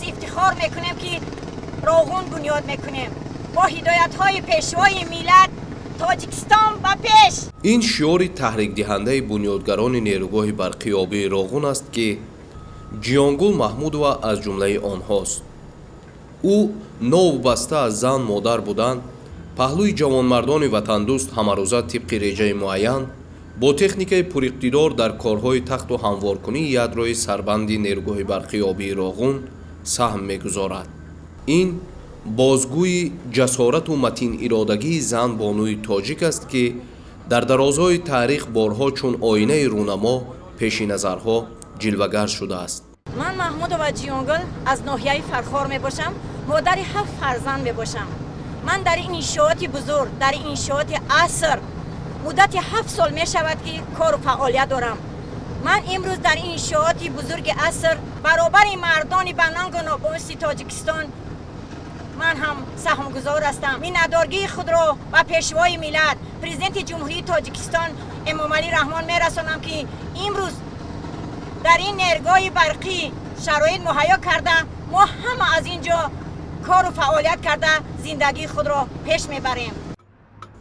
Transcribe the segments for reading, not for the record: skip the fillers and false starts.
Имрӯз ифтихор мекунем, ки Роғун бунёд мекунем бо ҳидоятҳои Пешвои миллат. Тоҷикистон ба пеш! Ин шиори таҳрикдиҳандаи бунёдгарони нерӯгоҳи барқии обии Роғун аст, ки Ҷиёнгул Маҳмудова аз ҷумлаи онҳост. Ӯ новобаста аз зан, модар будан, паҳлӯи ҷавонмардони ватандӯст ҳамарӯза тибқи реҷаи муайян бо техникаи пуриқтидор дар корҳои тахту ҳамворкунии ядрои сарбанди нерӯгоҳи барқии обии Роғун саҳм мегузорад. Ин бозгӯи ҷасорату матиниродагии зан бонуи тоҷик аст, ки дар дарозҳои таърих борҳо чун оинаи рӯнамо пеши назарҳо ҷилвагар шудааст. Ман Маҳмудова Ҷиёнгул аз ноҳияи Фархор мебошам, модари ҳафт фарзанд мебошам. Ман дар ин иншооти бузург, дар ин иншооти аср муддати 7 сол мешавад, ки кору фаъолият дорам. Ман имрӯз дар ин иншооти бузурги аср баробари мардони банангу нобоиси Тоҷикистон ман ҳам саҳмгузор ҳастам. Миннатдоргии худро ба Пешвои миллат, Президенти Ҷумҳурии Тоҷикистон Эмомалӣ Раҳмон мерасонам, ки имрӯз дар ин нерӯгоҳи барқӣ шароит муҳайё карда, мо ҳама аз ин ҷо кору фаъолият карда, зиндагии худро пеш мебарем.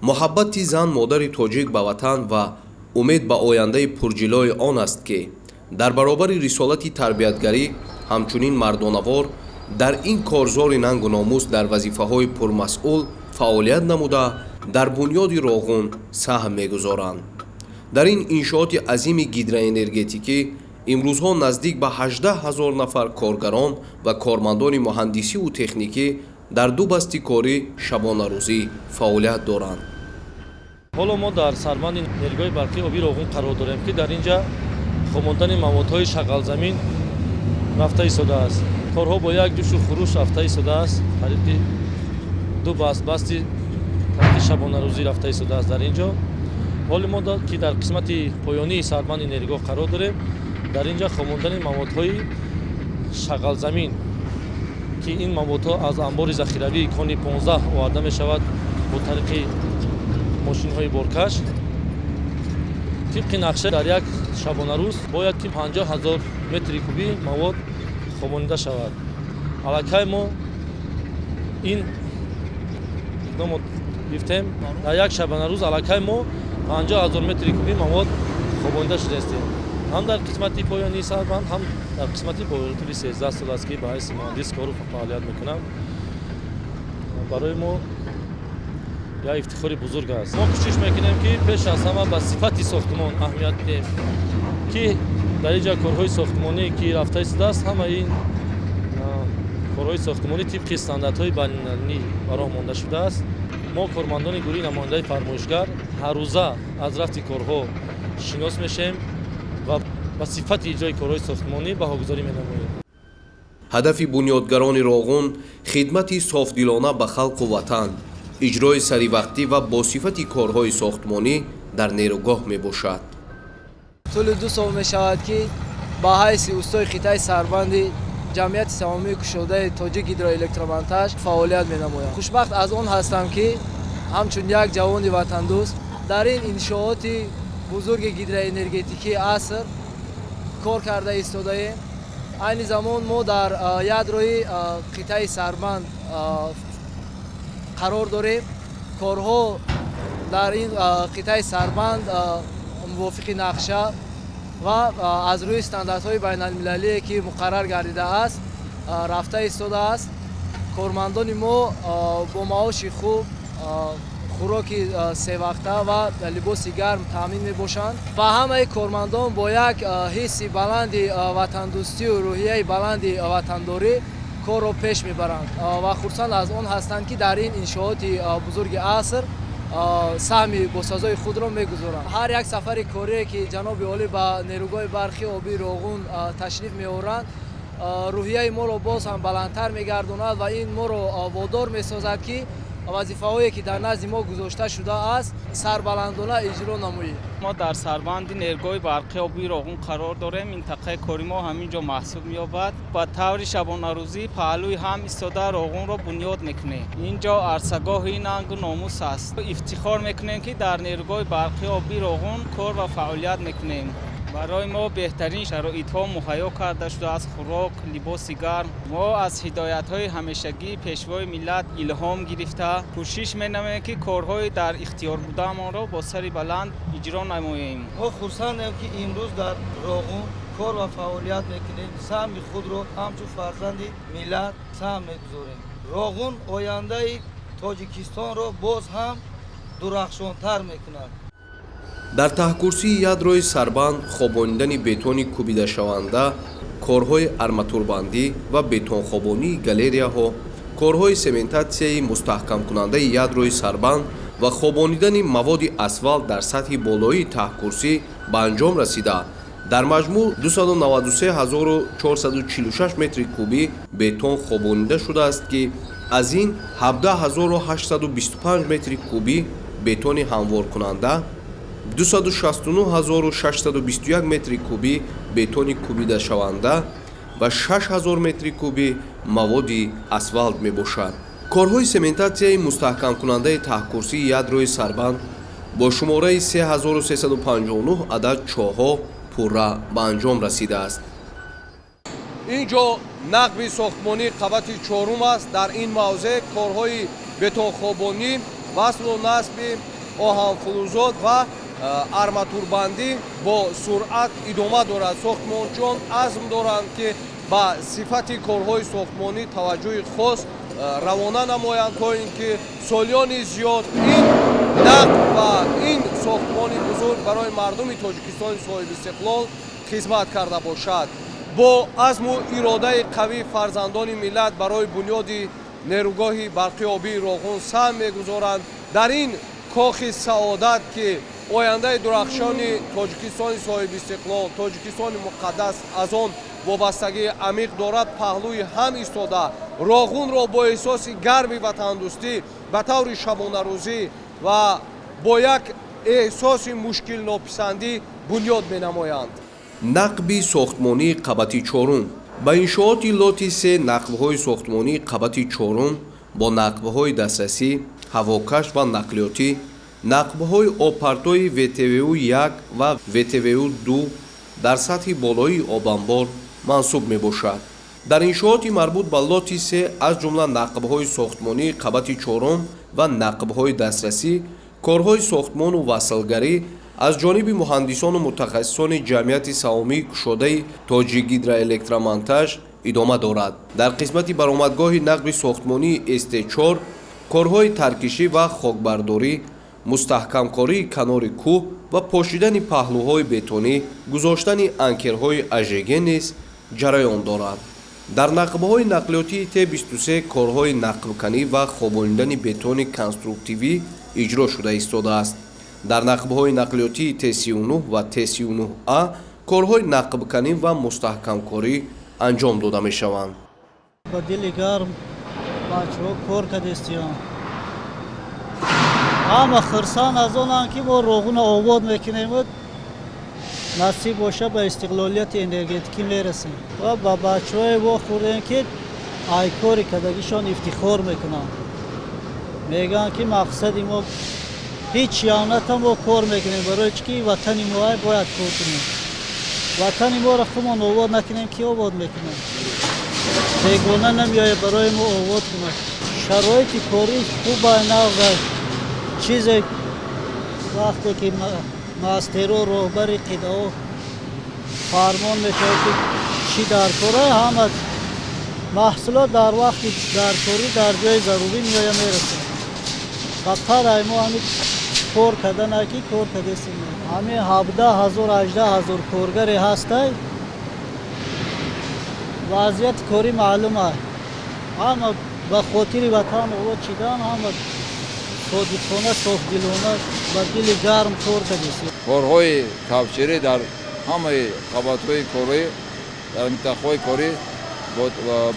Муҳаббати зан модари тоҷик ба ватан ва умед ба ояндаи пурҷилои он аст, ки дар баробари рисолати тарбиятгарӣ ҳамчунин мардонавор дар ин корзори нангу номус дар вазифаҳои пурмасъул фаъолият намуда, дар бунёди Роғун саҳм мегузоранд. Дар ин иншооти азими гидроэнергетикӣ имрӯзҳо наздик ба 18 ҳазор нафар коргарон ва кормандони муҳандисиву техникӣ дар ду басти корӣ шабонарӯзӣ фаъолият доранд. Ҳоло мо дар сарбанди нерӯгоҳи барқии обии Роғун қарор дорем, ки дар ин ҷа хобондани маводҳои шағалзамин рафта истодааст. Корҳо бо як ҷӯшу хуруш рафта истодааст. Тариқи ду баст, басти тариқи шабонарӯзӣ рафта истодааст дар ин ҷо. Ҳоли мо, ки дар қисмати поёнии сарбанди нерӯгоҳ қарор дорем, дар ин ҷа хобондани маводҳои шағалзамин, ки ин маводҳо аз анбори захиравии кони 15 оварда мешавад бо тариқи мошинҳои боркаш. Тибқи нақша дар як шабонарӯз бояд ки 50 ҳазор метри кубӣ мавод хобонида шавад. Аллакай мо ин иқдомот гирифтем. Дар як шабонарӯз аллакай мо 50 ҳазор метри кубӣ мавод хобонида шудаистем, ҳам дар қисмати поёнии сарбанд, ҳам дар қисмати боло. Тӯли 13 сол аст, ки ба ҳайси муҳандис кору фаъолият мекунам. Барои мо як ифтихори бузург аст. Мо кӯшиш мекунем, ки пеш аз ҳама ба сифати сохтмон аҳамият диҳем, ки дар ин ҷа корҳои сохтмонӣ, ки рафта истодааст, ҳамаи ин корҳои сохтмонӣ тибқи стандартҳои байналмилалӣ ба роҳ монда шудааст. Мо, кормандони гурӯҳи намояндаи фармоишгар, ҳаррӯза аз рафти корҳо шинос мешавем ва ба сифати иҷрои корҳои сохтмонӣ баҳогузорӣ менамоем. Ҳадафи бунёдгарони Роғун хидмати софдилона ба халқу ватан, иҷрои саривақтӣ ва бо сифати корҳои сохтмонӣ дар нерӯгоҳ мебошад. Тӯли 2 сол мешавад, ки ба ҳайси устои қитъаи сарбанди ҷамъияти саҳомии кушодаи Тоҷик Гидроэлектромонтаж фаъолият менамоям. Хушбахт аз он ҳастам, ки ҳамчун як ҷавони ватандӯст дар ин иншооти бузурги гидроэнергетикии аср кор карда истодаем. Айни замон мо дар ядрои қитъаи сарбанд қарор дорем. Корҳо дар ин қитъаи сарбанд мувофиқи нақша ва аз рӯи стандартҳои байналмилалие, ки муқаррар гардидааст, рафта истодааст. Кормандони мо бо маоши хуб, хӯроки севақта ва либоси гарм таъмин мебошанд ва ҳамаи кормандон бо як ҳисси баланди ватандӯстию рӯҳияи баланди ватандорӣ корро пеш мебаранд ва хурсанд аз он ҳастанд, ки дар ин иншооти бузурги аср саҳми босазои худро мегузоранд. Ҳар як сафари корие, ки ҷаноби олӣ ба нерӯгоҳи барқи обии Роғун ташриф меоранд, рӯҳияи моро боз ҳам баландтар мегардонад ва ин моро водор месозад, ки вазифаҳое, ки дар назди мо гузошта шудааст, сарбаландона иҷро намоем. Мо дар сарбанди нерӯгоҳи барқи обии Роғун қарор дорем. Минтақаи кори мо ҳамин ҷо маҳсуб меёбад. Ба таври шабонарӯзӣ паҳлӯи ҳам истода Роғунро бунёд мекунем. Ин ҷо арсагоҳи нангу номус аст. Ифтихор мекунем, ки дар нерӯгоҳи барқи обии Роғун кор ва фаъолият мекунем. Барои мо беҳтарин шароитҳо муҳайё карда шудааст: хӯрок, либоси гарм. Мо аз ҳидоятҳои ҳамешагии Пешвои миллат илҳом гирифта, кӯшиш менамоем, ки корҳои дар ихтиёр будаамонро бо сари баланд иҷро намоем. Мо хурсандем, ки имрӯз дар Роғун кор ва фаъолият мекунем, саҳми худро ҳамчун фарзанди миллат саҳм мегузорем. Роғун ояндаи Тоҷикистонро боз ҳам дурахшонтар мекунад. Дар таҳкурсии ядрои сарбанд хобонидани бетони кӯбидашаванда, корҳои арматурбандӣ ва бетонхобонии галереяҳо, корҳои сементатсияи мустаҳкамкунандаи ядрои сарбанд ва хобонидани маводи асфалт дар сатҳи болоии таҳкурсӣ ба анҷом расида, дар маҷмӯъ 293 446 метри кубӣ бетон хобонида шудааст, ки аз ин 17 825 метри кубӣ бетони ҳамворкунанда, 269 621 метри кубӣ бетони кӯбидашаванда ва 6000 метри кубӣ маводи асфалт мебошад. Корҳои сементатсияи мустаҳкамкунандаи таҳкурсии ядрои сарбанд бо шумораи 3359 адад чоҳҳо пурра ба анҷом расидааст. Ин ҷо нақби сохтмонии қабати чорум аст. Дар ин мавзеъ корҳои бетонхобонӣ, васлу насби оҳанфулӯзот ва арматурбандӣ бо суръат идома дорад. Сохтмончиён азм доранд, ки ба сифати корҳои сохтмонӣ таваҷҷӯҳи хос равона намоянд, то ин ки солиёни зиёд ин нақб ва ин сохтмони бузург барои мардуми Тоҷикистони соҳибистиқлол хизмат карда бошад. Бо азму иродаи қавӣ фарзандони миллат барои бунёди нерӯгоҳи барқи обии Роғун саҳм мегузоранд. Дар ин кохи саодат, ки ояндаи дурахшони Тоҷикистони соҳибистиқлол, Тоҷикистони муқаддас аз он вобастагии амиқ дорад, паҳлӯи ҳам истода, Роғунро бо эҳсоси гарми ватандӯстӣ, ба таври шабонарӯзӣ ва бо як эҳсоси мушкилнописандӣ бунёд менамоянд. Нақби сохтмонии қабати чорум. Ба иншооти лоти се нақбҳои сохтмонии қабати чорум бо нақбҳои дастрасӣ, ҳавокаш ва нақлиётӣ, нақбҳои обпартои ВТВУ 1 ва ВТВУ 2 дар сатҳи болоии обанбор мансуб мебошад. Дар иншооти марбут ба лоти се, аз ҷумла нақбҳои сохтмонии қабати чорум ва нақбҳои дастрасӣ, корҳои сохтмону васлгарӣ аз ҷониби муҳандисону мутахассисони ҷамъияти саҳомии кушодаи Тоҷикгидроэлектромонтаж идома дорад. Дар қисмати баромадгоҳи нақби сохтмонии СТ4 корҳои таркишӣ ва хокбардорӣ, мустаҳкамкории канори кӯҳ ва пошидани паҳлӯҳои бетонӣ, гузоштани анкерҳои АЖГ низ ҷараён дорад. Дар нақбҳои нақлиётии Т23 корҳои нақбканӣ ва хобонидани бетони конструктивӣ иҷро шуда истодааст. Дар нақбҳои нақлиётии Т39 ва Т39А корҳои нақбканӣ ва мустаҳкамкорӣ анҷом дода мешаванд. Ба дили гарм бачаҳо кор кардестиям. Ҳама хурсанд аз онанд, ки мо Роғуна обод мекунем, насиб боша, ба истиқлолияти энергетикӣ мерасем. Ва ба бачаҳое вохӯрдем, ки ай кори кардагишон ифтихор мекунанд. Мегӯянд, ки мақсади мо ҳеҷ ягоната, мо кор мекунем барои чӣ ки ватани мо, бояд кор кунем. Ватани моро худмон обод накунем, ки обод мекунем? Бегона намеояд барои мо обод кунад. Шароити корӣ хуба, нағз чизе. Вақте ки мастеро, роҳбари қитъаҳо фармон мешавад, ки чӣ дар кора, ҳама маҳсулот дар вақти даркорӣ дар ҷои зарурӣ меоя, мерасад. Фақат ай мо ҳамин кор кардана, ки кор кардестем. Ҳамин 17 000, 18 000 коргаре ҳастай. Вазъияти корӣ маълум аст. Ҳама ба хотири ватан обод шидан, ҳама содиқона, софдилона, ба дили гарм кор кардестем. Корҳои кафшерӣ дар ҳамаи қабатҳои корӣ, дар минтақаҳои корӣ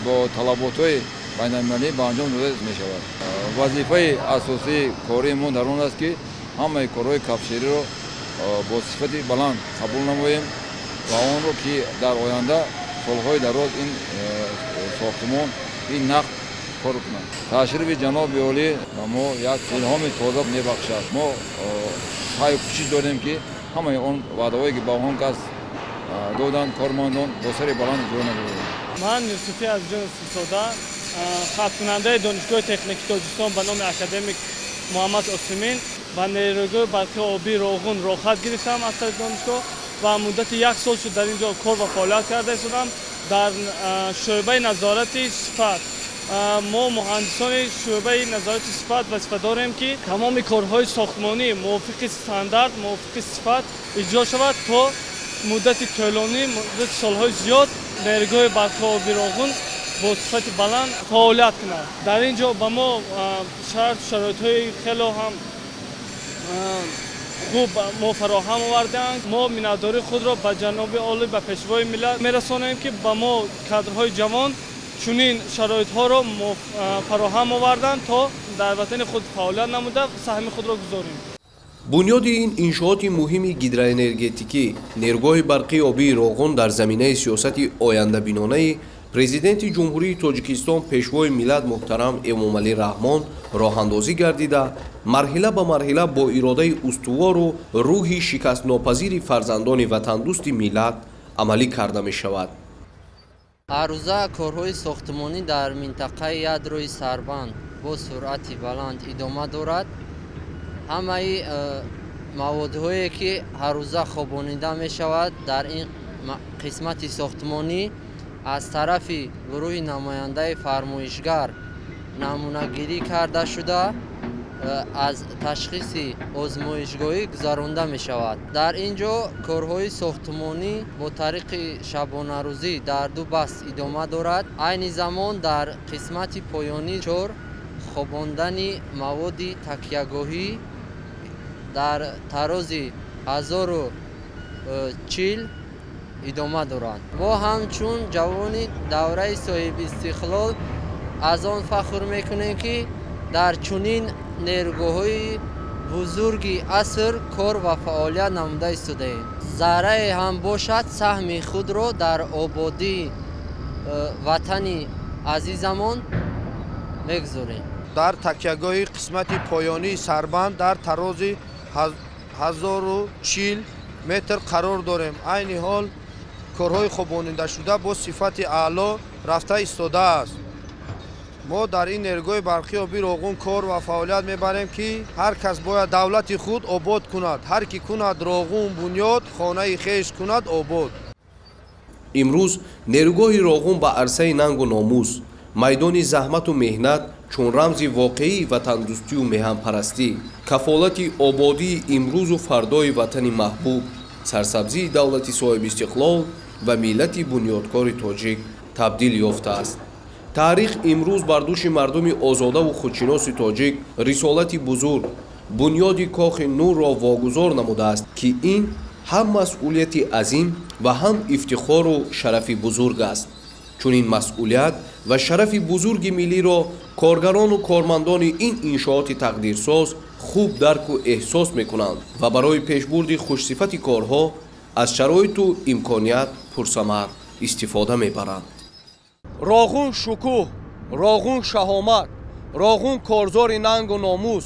бо талаботҳои байналмилалӣ ба анҷом дода мешавад. Вазифаи асосии кории мо дар он аст, ки ҳамаи корҳои кафшериро бо сифати баланд қабул намоем ва онро, ки дар оянда солҳои дароз ин сохтмон, ин нақб кор кунад. Ташрифи ҷаноби олӣ ба мо як илҳоми тоза мебахшад. Мо саъю кӯшиш дорем, ки ҳамаи он ваъдаҳое, ки ба он кас доданд, кормандон бо сари баланд иҷро намуданд. Ман Юсуфӣ Азизҷон Юсуфзода, хатмкунандаи Донишгоҳи техникии Тоҷикистон ба номи академик Муҳаммад Осимин, ба нерӯгоҳи барқи обии Роғун роҳхат гирифтам аз тарафи донишгоҳ ва муддати як сол шуд дар ин ҷо кор ва фаъолият карда истодам дар шӯъбаи назорати сифат. Мо муҳандисони шӯъбаи назорати сифат вазифа дорем, ки тамоми корҳои сохтмонӣ мувофиқи стандарт, мувофиқи сифат иҷро шавад, то муддати тӯлонӣ, муддати солҳои зиёд нерӯгоҳи барқи оби Роғун бо сифати баланд фаъолият кунад. Дар ин ҷо ба мо шарту шароитҳои хело ҳам хуб мо фароҳам овардаанд. Мо миннатдории худро ба ҷаноби олӣ, ба Пешвои миллат мерасонем, ки ба мо кадрҳои ҷавон чунин шароитҳоро фароҳам оварданд, то дар ватани худ фаъолият намуда, саҳми худро гузорем. Бунёди ин иншооти муҳими гидроэнергетикӣ, нерӯгоҳи барқии обии Роғун, дар заминаи сиёсати ояндабинонаи Президенти Ҷумҳурии Тоҷикистон, Пешвои миллат муҳтарам Эмомалӣ Раҳмон роҳандозӣ гардида, марҳила ба марҳила бо иродаи устувору рӯҳи шикастнопазири фарзандони ватандӯсти миллат амалӣ карда мешавад. Ҳаррӯза корҳои сохтмонӣ дар минтақаи ядрои сарбанд бо суръати баланд идома дорад. Ҳамаи маводҳое, ки ҳаррӯза хобонида мешавад дар ин қисмати сохтмонӣ, аз тарафи гурӯҳи намояндаи фармоишгар намунагирӣ карда шуда, аз ташхиси озмоишгоҳӣ гузаронда мешавад. Дар ин ҷо корҳои сохтмонӣ бо тариқи шабонарӯзӣ дар ду баст идома дорад. Айни замон дар қисмати поёнӣ чор хобондани маводи такягоҳӣ дар тарози 1040 идома доранд. Мо ҳамчун ҷавони давраи соҳибистиқлол аз он фахр мекунем, ки дар чунин нерӯгоҳҳои бузурги аср кор ва фаъолият намуда истодаем. Заррае ҳам бошад, саҳми худро дар ободии ватани азизамон мегузорем. Дар такягоҳи қисмати поёнии сарбанд дар тарози 1040 метр қарор дорем. Айни ҳол корҳои хобонидашуда бо сифати аъло рафта истодааст. Мо дар ин нерӯгоҳи барқии обии Роғун кор ва фаъолият мебарем, ки ҳар кас бояд давлати худ обод кунад. Ҳар ки кунад Роғун бунёд, хонаи хеш кунад обод. Имрӯз нерӯгоҳи Роғун ба арсаи нангу номус, майдони заҳмату меҳнат, чун рамзи воқеии ватандӯстию меҳанпарастӣ, кафолати ободии имрӯзу фардои ватани маҳбуб, сарсабзии давлати соҳибистиқлол ва миллати бунёдкори тоҷик табдил ёфтааст. Таърих имрӯз бар дӯши мардуми озодаву худшиноси тоҷик рисолати бузург, бунёди Кохи Нурро вогузор намудааст, ки ин ҳам масъулияти азим ва ҳам ифтихору шарафи бузург аст. Чунин масъулият ва шарафи бузурги миллиро коргарону кормандони ин иншооти тақдирсоз хуб дарку эҳсос мекунанд ва барои пешбурди хушсифати корҳо аз шароиту имконият пурсамар истифода мебаранд. Роғун шукӯҳ, Роғун шаҳомат, Роғун корзори нангу номус,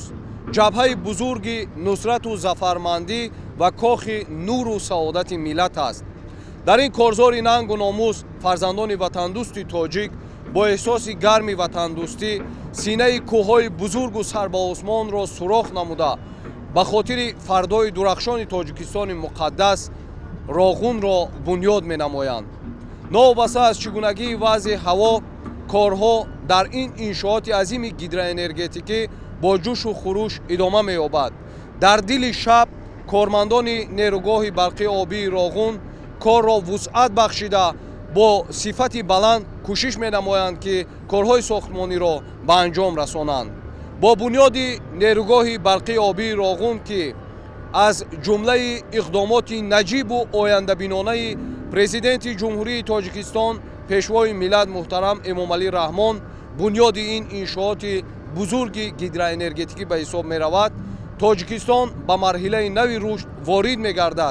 ҷабҳаи бузурги нусрату зафармандӣ ва кохи нуру саодати миллат аст. Дар ин корзори нангу номус фарзандони ватандӯсти тоҷик бо эҳсоси гарми ватандӯстӣ синаи кӯҳҳои бузургу сарбаосмонро сурох намуда, ба хотири фардои дурахшони Тоҷикистони муқаддас Роғунро бунёд менамоянд. Новобаста аз чӣ гунагии вазъи ҳаво, корҳо дар ин иншооти азими гидроэнергетикӣ бо ҷӯшу хуруш идома меёбад. Дар дили шаб кормандони нерӯгоҳи барқии обии Роғун корро вусъат бахшида, бо сифати баланд кӯшиш менамоянд, ки корҳои сохтмониро ба анҷом расонанд. Бо бунёди нерӯгоҳи барқии обии Роғун, ки аз ҷумлаи иқдомоти наҷибу ояндабинонаи Президенти Ҷумҳурии Тоҷикистон, Пешвои миллат муҳтарам Эмомалӣ Раҳмон бунёди ин иншооти бузурги гидроэнергетикӣ ба ҳисоб меравад, Тоҷикистон ба марҳилаи нави рушд ворид мегардад.